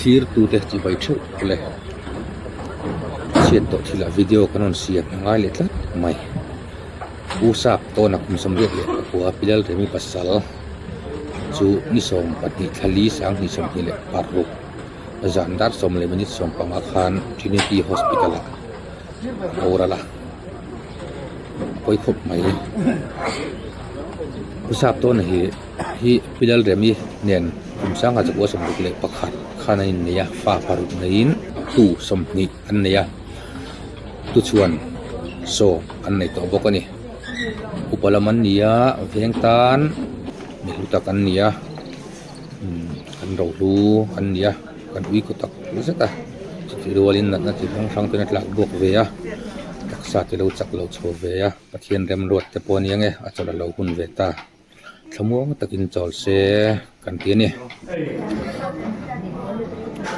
Thlirtute chibai theuh le chhiat tawh thilah video kan rawn siam a ngai leh tlat mai. Pu Sap tawna kum 84 Pilalremi pasal chu ni 12 thla li 2026 zan dar 10 leh minute 15 khan Trinity Hospital ah a boral a, a pawi khawp mai. Pu Sap tawna hi. Hi Pi Lalremi nen kum 1961 khan an innei a, fa paruk neiin tu 20 an nei a, tuchhuan sawm an nei tawh bawk a ni. Upa lam an ni a, veng tan mi hlu tak an ni a, umm an rohlu an ni a, kan ui kaw tak zet a, chutih rualin natna chi hrang hrang ten a tlak buak ve a, taksa te lo chak lo chho ve a, Pathian remruat te pawh a ni ang e, a chawlh a lo hun ve ta. Thlamuang takin chawl se kan ti a ni.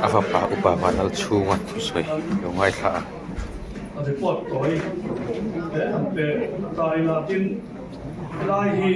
A fapa upa vanal chhunga thusawi lo ngaithla a. A report tawi he han pe ta ila tin helai hi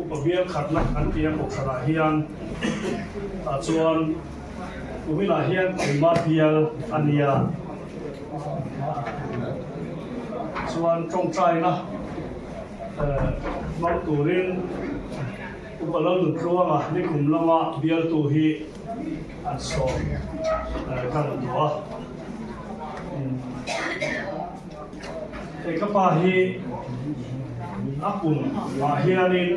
upa bial khatna kan ti a kohhranah hian tah chuan kuminah hian keima bial a nia chuan tawngtaina Hmang turin Upa Lalnutluanga nikum lama bialtu hi an sawm kan duh a. Hei ka pa hi a kum ah hianin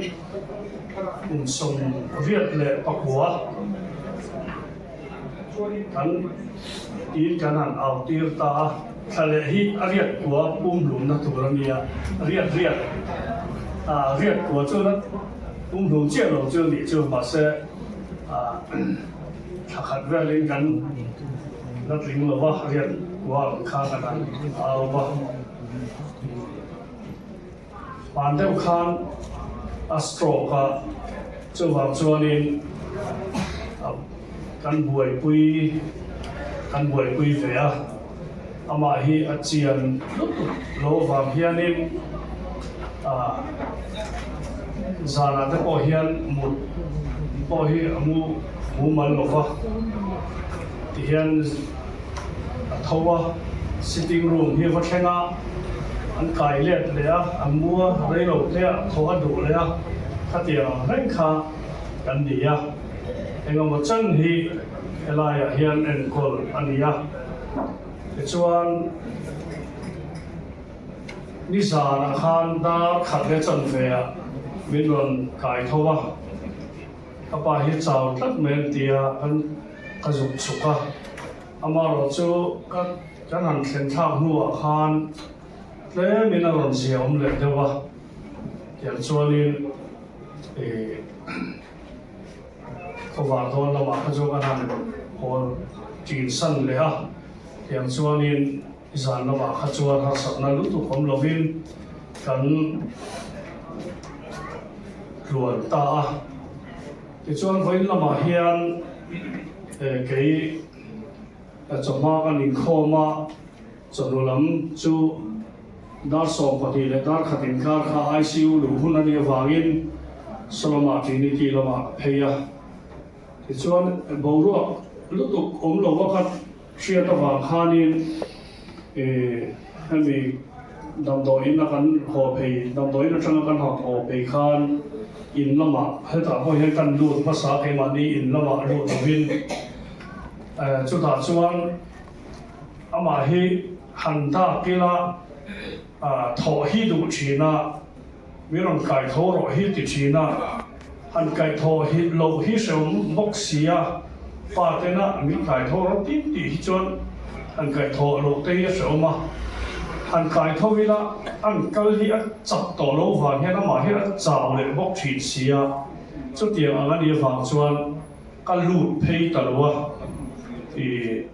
kum 89 kan tiin kan han au tir ta a, thla leh hi a riat kua pum hlumna tur a nia, riat riat ah riat kua chu la pum hlum chiah lo chu nih chu mahse ah thla khat velin kan la tling lo va, riat kua ang kha kan han au va. Hman deuh khan a stroke a, chuvang chuanin kan buaipui kan buaipui ve a, amah hi a chian lutuk lo avang hianin zanah te pawh hian mut pawh hi a mu mumal lo va, tihian. A tho a, sitting room hi va thleng a, an kai let leh a, an mu a, rei lo te ah thaw a duh leh a, khatiang ang reng kha kan ni a. Engemaw chan hi helaiah hian enkawl a ni a, tichuan nizanah khan dar khat leh chanve ah min rawn kai tho a. Ka pa hi chau tlat mai an ti a, kan ka zuk chhuk a, amaherawh chu ka kan han thlen thlak hnuah khan tlemin a rawn zia awm leh deuh a, tiang chuanin ih khawvar dawn lamah kha chu kan han hawl ṭin san leh a, tiang chuanin zan lamah kha chuan harsatna lutuk awm lovin kan tluan ta a. Tichuan vawiin lamah hian kei chawhma kan inkhawm a, chawhnu lam chu dar 12 leh dar khat inkar kha ICU luh hun a nih avangin Solomah Trinity lamah ka phei a. Tichuan boruak lutuk awm lo a ka Hriat avang khanin hemi damdawiin a kan haw phei, damdawiin atanga kan han haw phei khan in lamah hetah pawh hian kan lut hmasa keimahni in lamah lut lovin chutah chuan amah hi han dak ila thawh hi duh thin a, mi rawn kaitho rawh hi ti thin a, han kaitho hi loh hi hrehawm bawk si a, pa tena min kaitho rawh tin tih hi chuan han kaitho loh te hi a hrehawm a, han kaitho ila an kal hi a chak tawh lo vang hian amah hi a chau leh bawk thin si a, chutiang ang a nih avang chuan ka lut phei ta lo a, ih.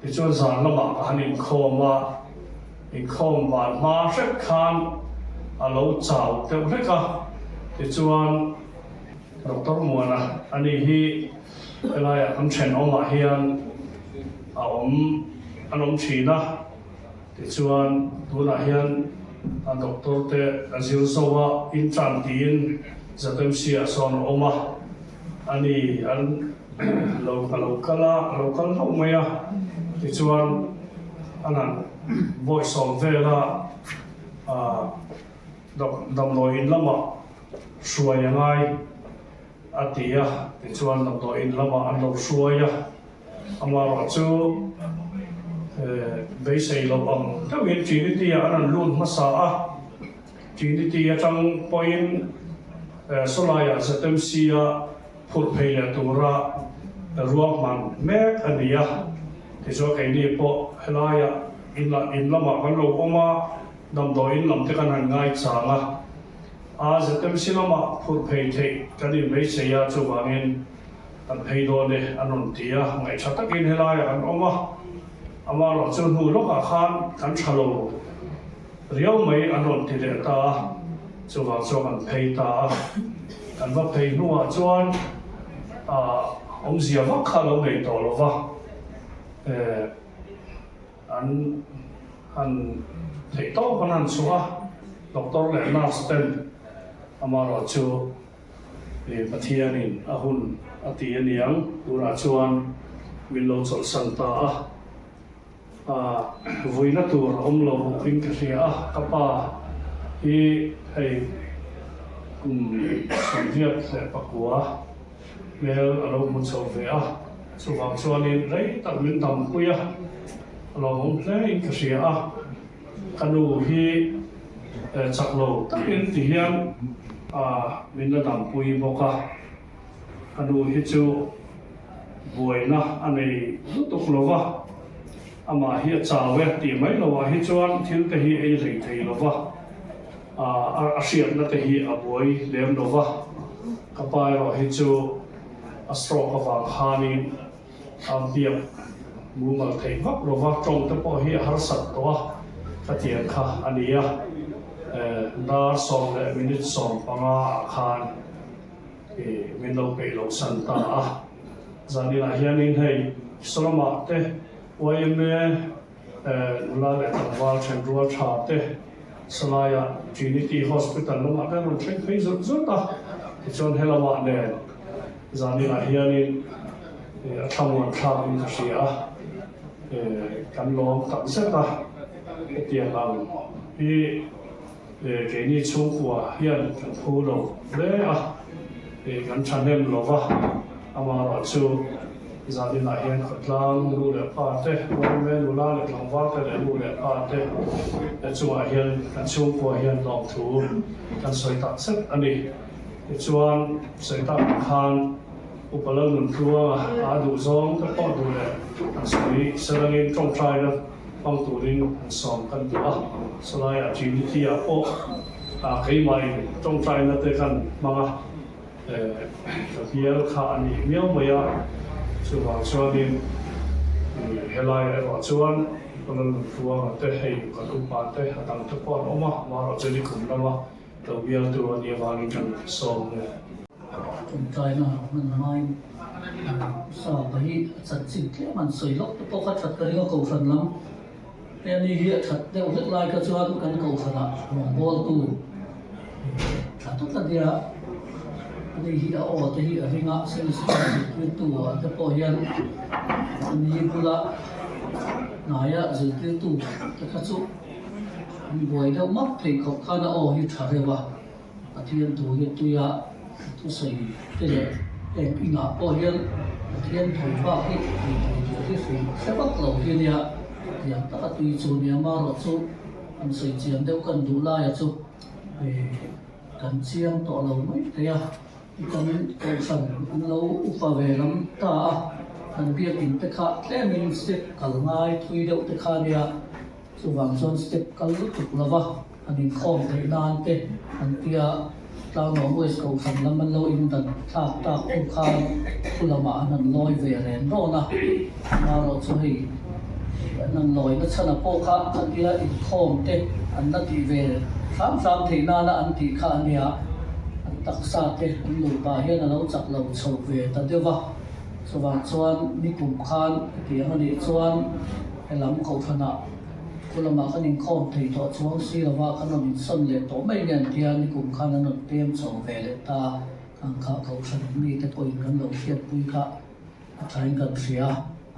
Tichuan zan lamah ka han inkhawm a, inkhawm van hma hrep khan a lo chau deuh hlek a, tichuan Doctor Muana ani hi helaiah kan thenawmah hian a awm an awm thin a, tichuan tunah hian a doctor te a zir zo a, intern tiin ZMC ah sawn a awm a, ani an. Lo ka lo kal a, a lo kal hlauh mai a, tichuan an han bawihsawm vel a, ah damdawi in lamah hruai a ngai a ti a, tichuan damdawi in lamah an lo hruai a, amaherawh chu beisei loh ang deuhin Trinity ah an rawn lut hmasa a. Trinity atang pawhin sawlaiah ZMC-a phurh phei leh tura ruahman mek a ni a. Tichuan keini pawh helaiah in lamah kan lo awm a, damdawiin lam te kan han ngaichang a. A ZMC lamah phurh phei theih kan inbeisei a, chuvangin kan phei dawn e an rawn ti a. Ngaihṭha takin helaiah kan awm a, amaherawhchu hnu lawkah khan kan ṭha lo. Riau mai an rawn ti leh ta a, chuvang chuan kan phei ta a. Kan va phei hnuah chuan ah awmzia vak kha lo nei tawh lo va, eh an han theih tawp an han chhuah a, doctor leh nurse ten amaherawh chu Pathianin a hun a ti a niang, tunah chuan min lo chawlhsan ta a. Vuina tur a awm lo bawkin ka hria a, ka pa hi hei kum 89 hmel a lo hmu chho ve a, chuvang chuanin rei tak min dampui a, a lawmawm hlein ka hria a, ka nu hi chak lo takin ti hian min la dampui bawk a, ka nu hi chu. Buaina a nei lutuk lo va, amah hi a chau e tih mai loah hi chuan thil te hi ei hlei thei lo va, a hriatna te hi a buai lem lo va, ka pa erawh hi chu a stroke avang khanin a biak mumal theih vak lo va, tawng te pawh hi a harsat tawh a, ka tiang kha a ni a, dar 10:15 ah khan. I min lo peih loh san ta a. Zaninah hianin hei Sawlamah te yma nula leh tlangval thenrual tha te Salaiah Trinity Hospital lamah te an rawn thleng phei zawt zawt a. Tichuan helamah nen zaninah hianin a thlamuan thlakin ka hria a, kan lawm tak zet a hetiang ang hi. Keini chhungkua hian kan phu lo hle a, kan thahnem lo va, amaherawh chu zaninah hian khawtlang nu leh pa te, Rawlme nula leh tlangval te leh nu leh pa te chungah hian kan chhungkua hian lawmthu kan sawi tak zet a ni. Tichuan, sawi tak ang khan Upa Lalnuntluanga a duhzawng te pawh duh leh an sawi serangin tawngtaina hmang turin an sawm kan duh a, sawlaiah Trinity ah pawh keimahin tawngtaina te kan hmang a, ka bial kha a nih miau mai a, chuvang chuanin helai erawh chuan Kuala Lumpur te hei kan upa te a dang te pawh an awm a, amaherawhchu nikum lama lo bialtu a nih avangin kan sawm nge. Tawngtaina hman hmain Sapa hi a chanchin tlem an sawi lawk te pawh kha that ka ring a kohhran lam he ani hi a that deuh hlek lai kha chuan kan kohhranah rawngbawltu tha tak a nia ani hi a aw te hi a ring a Sunday zirtirtu ah te pawh hian ani bula hnaia zirtirtu te kha chu an buai deuh map thei khawp khan a aw hi tha reuh a. Pathian thu hi tui a, thusawi te leh eng inah pawh hian Pathian thu bak hi tui thei tur hi hrilh hre vak lo hi a nia, tiang taka tui chu nia marawh chu an sawi chian deuh kan duh laia chu kan chiang tawh lo mai thei a, kan kohhran an lo upa ve lam ta a, kan biakin te kha tlemin step kal ngai thui deuh te kha a nia, chuvang chuan step kal lutuk lova. An inkhawm theih nan te an tia Tlangnuam West Kohhran lam an lo indan thlak tak hnu khan thu lamah an han lawi ve ren rawn a, amaherawh chu hei an han lawi na chhan a pawh kha khatia inkhawm te an la tih ve hram hram theih nana an tih kha a nia, an taksa te an nupa hian a lo chak lo chho ve ta deuh va, chuvang chuan nikum khan hetiang a nih chuan helam Kohhranah. Khu lamah kan inkhawm thei tawh chuang si lova kan rawn insawn leh tawh mai nge an tia nikum khan an rawn pem chho ve leh ta ang kha Kohhran mite pawhin kan lo hriatpui kha. a thain kan hria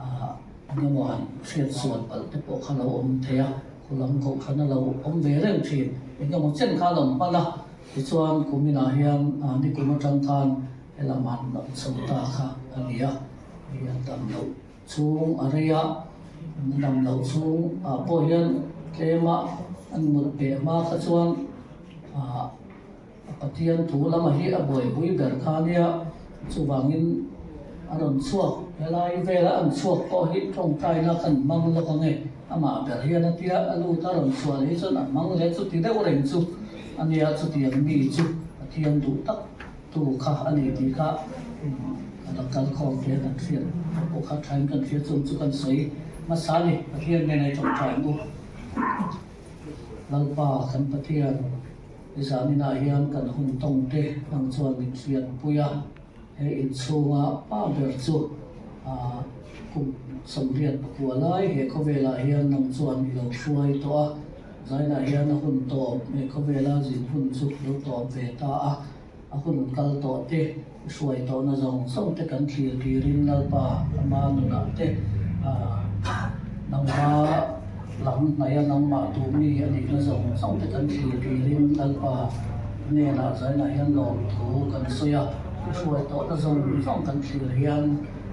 a, engemaw han hriat sual palh te pawh kha lo awm thei a, khulam kohhran a lo awm ve reng thin, engemaw chen kha a lo hman a, tichuan kuminah hian nikum atang khan helam han awm chho ta kha a ni a, hei a dam loh chhung a rei a, an dam loh chhung ah pawh hian tlema an mut peh hma kha chuan ah. A Pathian thu lama hi a buaipui ber kha nia, chuvangin a rawn chhuak, helai vela an chhuak pawh hi tawngtaina kan hmang lawk ange, amah ber hian a tia a lut a rawn chhuah leh hi chuan a hmang leh chuti deuh reng chu a nia, chutiang mi chu Pathian duh tak tu kha a ni tih kha a la kal khawm te kan hriat pawh kha thain kan hriat chung chu kan sawi hmasa a ni, Pathian nena i tawngtai ang u. Lalpa kan Pathian. Zaninah hian kan hun tawng te hmang chuan min hriatpui a, he inchhunga pa ber chu kum 84 lai he khawvelah hian nang chuan i lo hruai tawh a, zainah hian a hun tawp he khawvela zin hun chu lo tawp ve ta a, a hun kal tawh te i hruai tawhna zawng zawng te kan thlir kirin Lalpa ama nunah te nangma Lam hnaia nangmah duh mi a nihna zawng zawng te kan thlir kirin Lalpa hnenah zainah hian lawmthu kan sawi a, i hruai tawhna zawng zawng kan thlir hian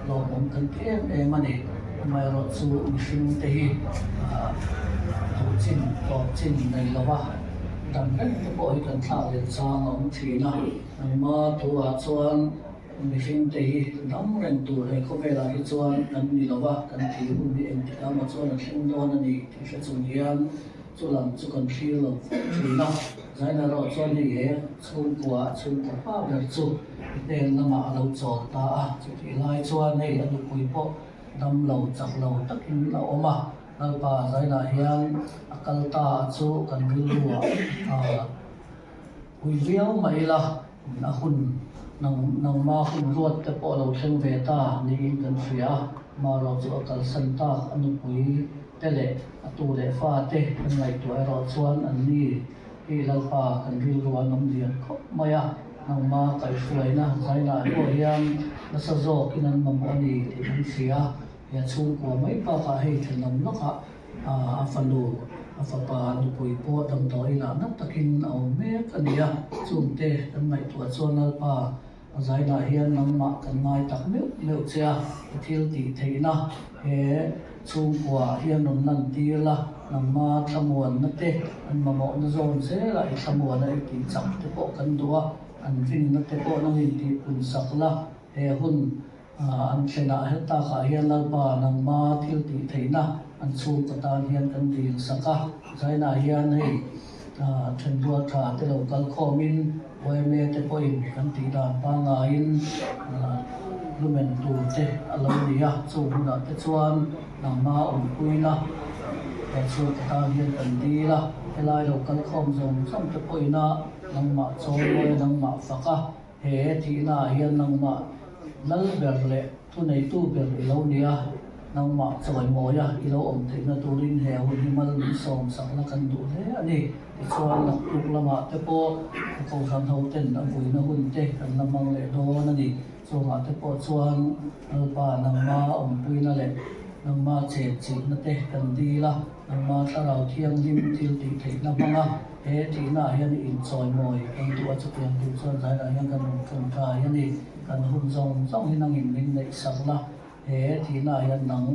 lawmawm kan ti em em a ni. Amaherawh chu mihring te hi duh chin tawp chin nei lova dam reng te pawh hi kan thlak leh chang a awm thin a, nangma thu-ah chuan Mihring te hi dam reng tur he khawvelah hi chuan kan ni lo va, kan thih hun hi engtik emaw chuan a thleng dawn a ni tih hre chung hian chu lam chu kan thlir lo fo thin a. Zaina erawh chuan hei he chhungkua chhungkaw hma ber chu i hnen lamah a lo chawl ta a, chutih lai chuan hei a nupui pawh dam lo chak lo takin a awm a, Lalpa Zaina hian a kal ta chu kan rilru ah ui viau mai ila. A hun nangma hun ruat te pawh a lo thleng ve ta niin kan hria a, Maro chu a kalsan tak a nupui te leh a tu leh fa te kan ngaihtuah erawh chuan an ni hi Lalpa kan rilru an awm lian khawp mai a, nangma kaihhruaina zainah pawh hian nasa zawkin an mamawh a ni tih kan hria. He chhungkua mai bakah hei thenawm lawkah a fanu, a fapa nupui pawh damdawi inah nat takin a awm mek a ni a, chungte kan ngaihtuah chuan Lalpa a zainah hian nangmah kan ngai tak meuh meuh che a, i thil tih theihna he chhungkua hian rawn lantir la, nangma thlamuanna te an mamawhna zawn zelah i thlamuana i tih chak te pawh kan duh a, an rinna te pawh nangin tihpun sak la, he hun An thlenah he takah hian Lalpa nangma thil tih theihna an chhungkaw tan hian kan dil sak a. Zainah hian hei thenrual tha te lo kal khawmin yma te pawhin kan tih dan pangaiin lumen tur te a lo ni a. Chung hunah te chuan nangma awmpuina he chhungkaw tan hian kan dil a. Helai lo kal khawm zawng zawng te pawhina nangmah chawimawi a nangmah fak a. He thihna ah hian nangmah lal ber leh thuneitu ber i lo ni a, nangmah chawimawi a i lo awm theihna turin he hun hi mal min sawm sakna kan duh hle a ni. Tichuan naktuk lamah te pawh ka kohhran ho ten a vuina hun te kan la hmang leh dawn a ni. Chungah te pawh chuan Lalpa nangma awmpuina leh nangma chenchilhna te kan dil a, nangma thlarau thianghlim thil tih theihna hmanga He thihna ah hian inchawimawi kan duh a, chutiang tur chuan zairah hian kan rawn tawngtai a ni. Kan hun zawng zawng hi nangin min neih sak la, he thihna ah hian nang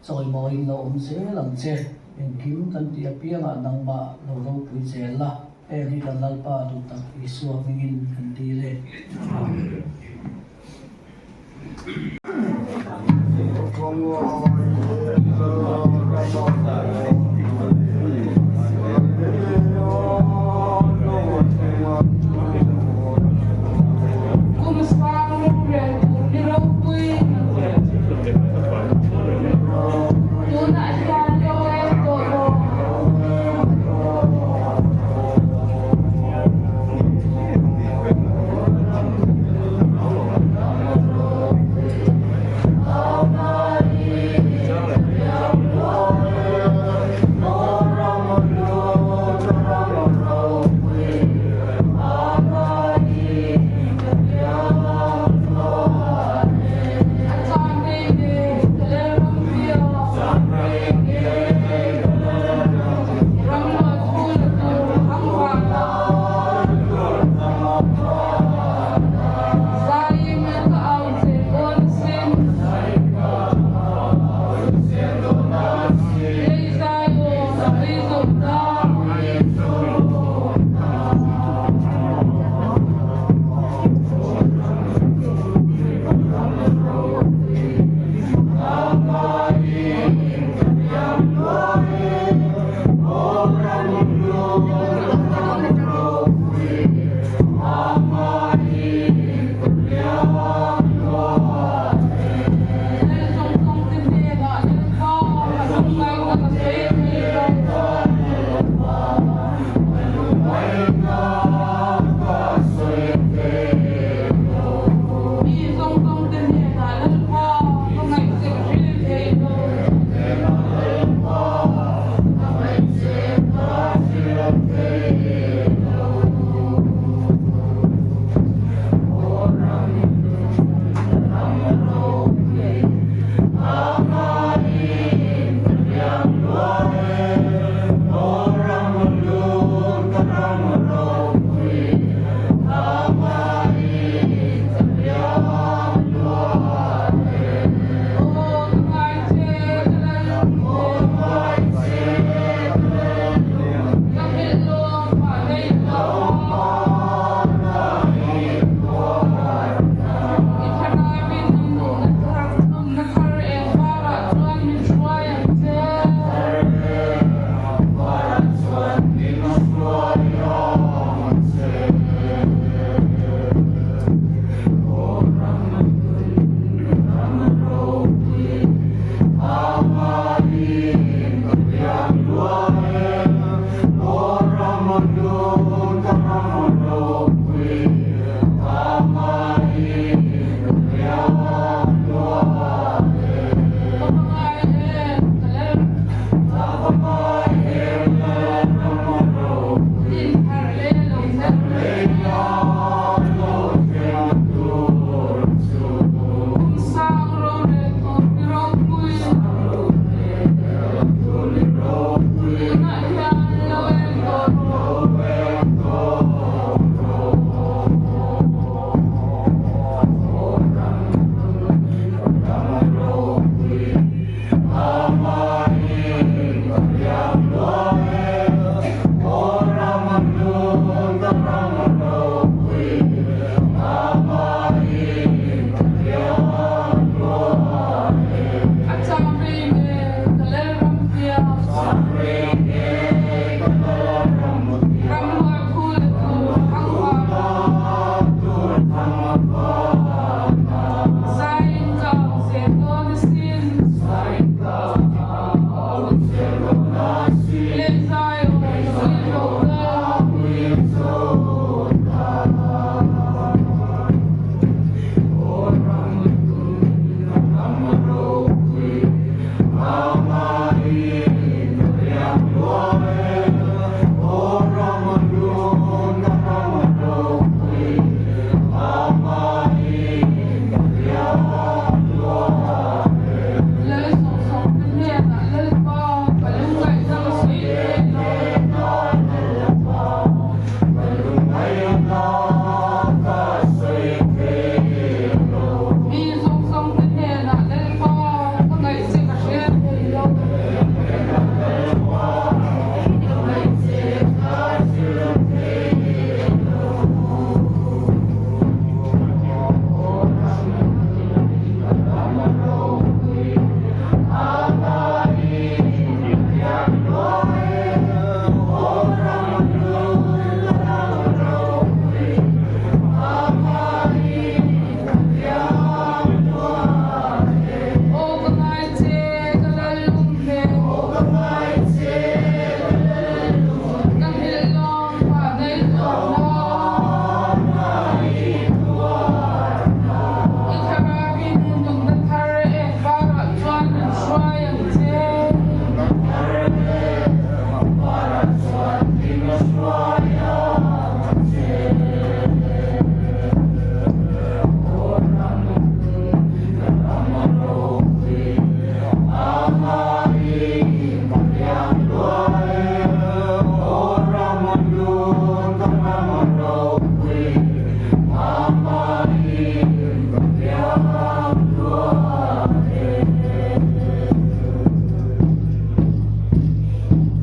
chawimawiin lo awm zel ang che. Engkim kan tih apiangah nangmah lo ropui zel la, heng hi kan Lalpa duh tak Isua hmingin kan dil e. Amen.